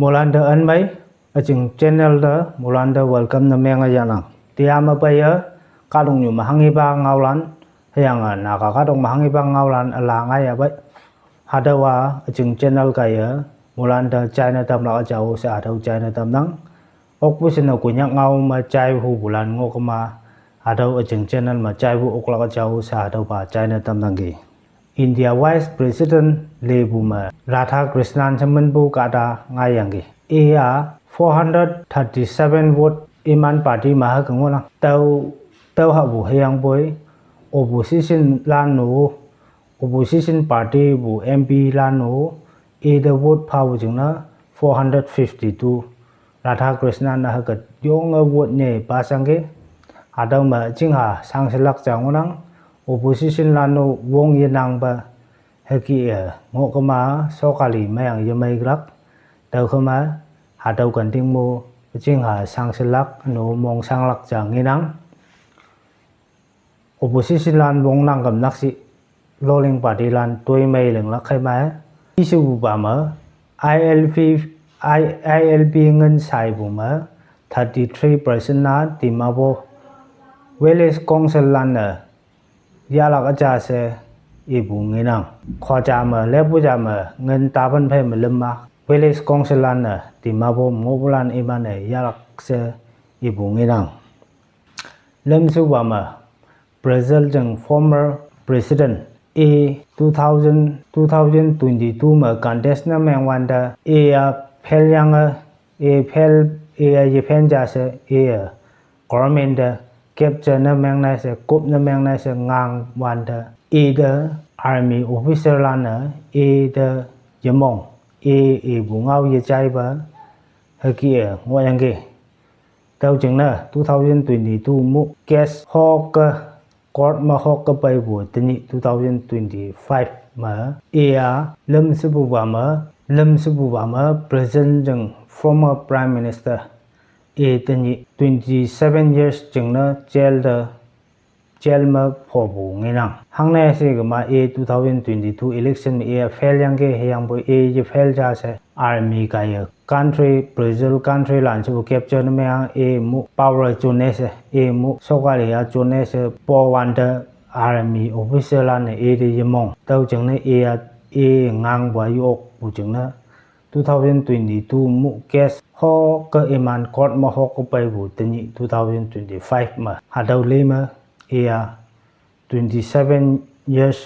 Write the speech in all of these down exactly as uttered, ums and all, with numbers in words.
Moilan te anmei, üjing channel te moilan te welcome ne menge yahnang. Tiame peiye, kahtoknyu me hanghipa ngaolan, hüyange Naga kahtok me hanghipa ngaolan üla ngaiya pei. Hatüowa üjing channel kaiye, moilan te jaine tamlak jao she hatüo jaine tamnang. Okpu shinne Konyak ngao me jai hupulan ngoh kema, hatüo üjing channel me jaipu oklak jao she hatüopa jaine tamnangki. India Vice President lepu me Radhakrishnan she minpu kahta ngaiyangki. Iya four hundred thirty-seven vote iman party me hüke ngohnang. Tüo, tüo hahpu hüyangpoi opposition lan-o, opposition party pu M P lan-o, ite vote phapu jingne four hundred fifty-two. Radhakrishnan-e hüke yonge vote nyei pasangki. Hatüo me chingha shangshelak ja ngohnang, opposition lan-o wong yenangpe hüke-e ngoh kema sokali meyang yemeilak. Tüokhema hatüo kenting mo chingha shangshelak no mongshanglak ja ngenang. Opposition lan wongnang kemnakshi loling party lan toimei linglak kheima-e. Ishepupa me, I L P, I, I L P ngin shaipu me, thirty-three percent na Dimapur Village Council lan-e yahlak üja she ipu ngenang. Khoja me, lepu ja me, ngin tapan phei me lüm ma, Village Council lan-e Dimapur ngohpulan iman-e yahlak she ipu ngenang. Lümshepupa me, Brazil jing former president, i two thousand, two thousand twenty-two me contest ne mengwante, iya fail yange, i fail, iya yephen ja she, iya government te capture ne mengnai she, coup ne mengnai she ngang wante, ite army officer lan-e ite yemong, i, ipu ngao yejaipa hüke-e ngohyangki. Tüo jingne two thousand twenty-two mu case hoke, court me hoke peipu tenyih two thousand twenty-five me, iya lümshepupa me, lümshepupa me President jing former Prime Minister, i tenyih twenty-seven years jingne jail te, jail me phopu ngenang. Hangne she kema i two thousand twenty-two election me i fail yangki, hüyangpoi i ye fail ja she army kaiye country, Brazil country lan shepu capture ne meng i mu power jonne she, i mu sokali-a jonne she po wante army officer lan-e ite yemong. Tüo jingne iya, i ngangpa yokpu jingne two thousand twenty-two mu case hoke iman court me hoke peipu tenyih two thousand twenty-five me. Hatüo li me iya twenty-seven years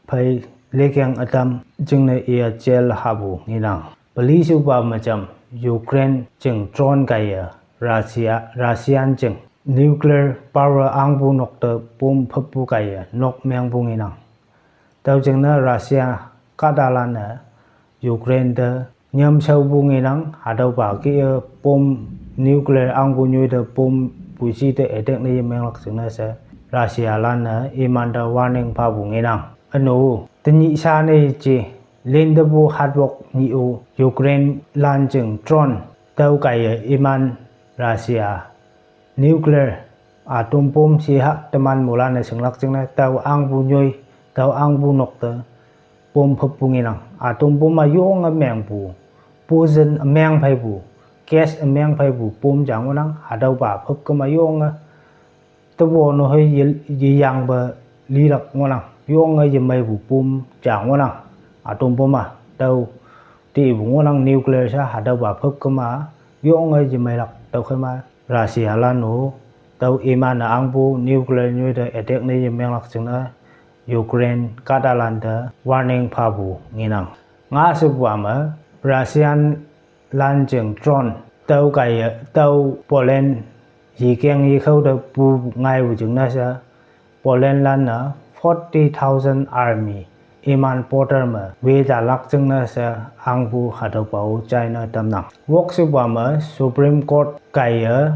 phei lekeng ütam jingne iya jail hahpu ngenang. Pelishepupa me jam, Ukraine jing drone kaiye Russia, Russian jing nuclear power ahngpu nok te bomb phüppu kaiye nok mengpu ngenang. Tüo jingne Russia kahtalan-e Ukraine te nyamshaopu ngenang, hatüopa kih-e bomb, nuclear ahngpu nyoi te bomb puji te attack ne yemenglak jingne she Russia lan-e imante warning phapu ngenang. Üno, tenyih sha ne je, lintepu hatwok nyih-o Ukraine lan jing drone tüo kaiye iman Russia nuclear atom bomb shiha teman moilan-e shinglak jingne tüo ahngpu nyoi, tüo ahngpu nok te bomb phüppu ngenang. Atom bomb-a yonge mengpu, poison ümeng pheipu, gas ümeng pheipu bomb ja ngohnang, hatüopa phüp kema yonge tewo no hei ye, yeyangpe lilak ngohnang, yonge yemeipu bomb ja ngohnang. Atom bomb-a tüo tepu ngohnang, nuclear sha, hatüopa phüp kema yonge yemeilak. Tüokheima Russia lan-o tüo iman-e ahngpu nuclear nyoi te attack ne yemenglak jingne Ukraine kahtalan te warning phapu ngenang. Nga shepupa me, Russian lan jing drone tüo kaiye tüo Poland yekeng yekhao te pu ngaipu jingne she Poland lan-e forty thousand army iman border me wetalak jingne she ahngpu hatüopa-o jaine tamnang. Wokshepupa me Supreme Court kaiye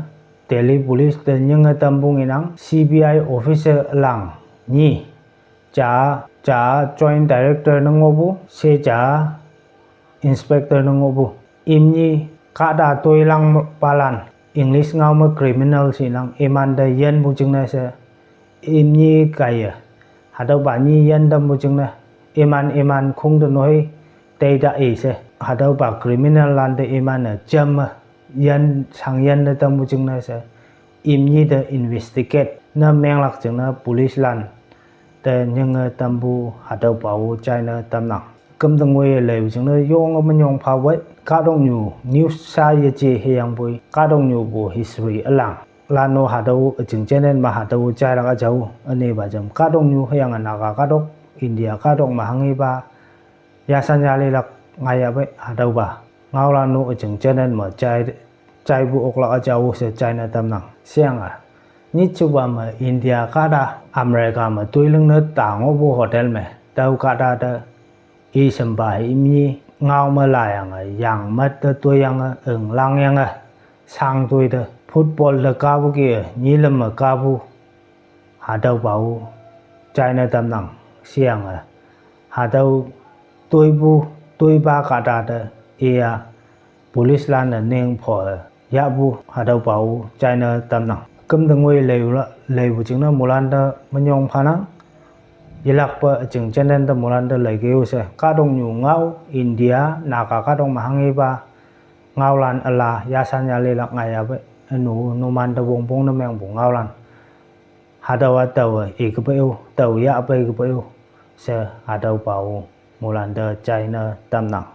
Delhi Police te nyinge tampu ngenang, C B I officer ülang nyi ja, ja Joint Director ne ngohpu, she ja Inspector ne ngohpu. Imni kahta toilangpalan, English ngao me criminal shinang, imante yinpu jingne she, imni kaiye, hatüopa nyi yin tampu jingne, iman, iman khong te noi teita i she. Hatüopa criminal lante iman-e jam-e yan shangyan te tampu jingne she imni te investigate ne menglak jingne police lan te nyinge tampu hatüopa-o jaine tamnang. Kümte ngoiye leipu jingne yonge menyong phawe kahtoknyu news sha yeje hüyangpoi kahtoknyupu history ülang. Lan-o hatüo üjing channel me hatüo jailak üjao ünepa jam kahtoknyu hüyange Naga kahtok, India kahtok me hanghepa yashan yalilak ngaiya pei hatüopa ngaolan-o üjing channel me jai, jaipu oklak üjao she jaine tamnang. Sheyange nyitjupa me India kahta America me toiling ne ta ngohpu hotel me tüo kahta te ishempa imni ngao me layange yang mat te toiyange inglang yange shang toi te football te kapu ke nyilüm me kapu hatüopa-o jaine tamnang. Sheyange hatüo toipu, toipa kahta te iya police lan-e ning pho yahpu hatüopa-o jaine tamnang. Kümte ngoi leipu la, leipu jingne moilan te menyong phanang. Yelakpe üjing channel te moilan te leikeo she kahtoknyu ngao India Naga kahtok me hanghepa ngaolan üla yashan yalilak ngaiya pei ünu numan te wongpong ne mengpu ngaolan hatüowa taowe ikepe-o, tao yahpei kepe-o she hatüopa-o moilan te jaine tamnang.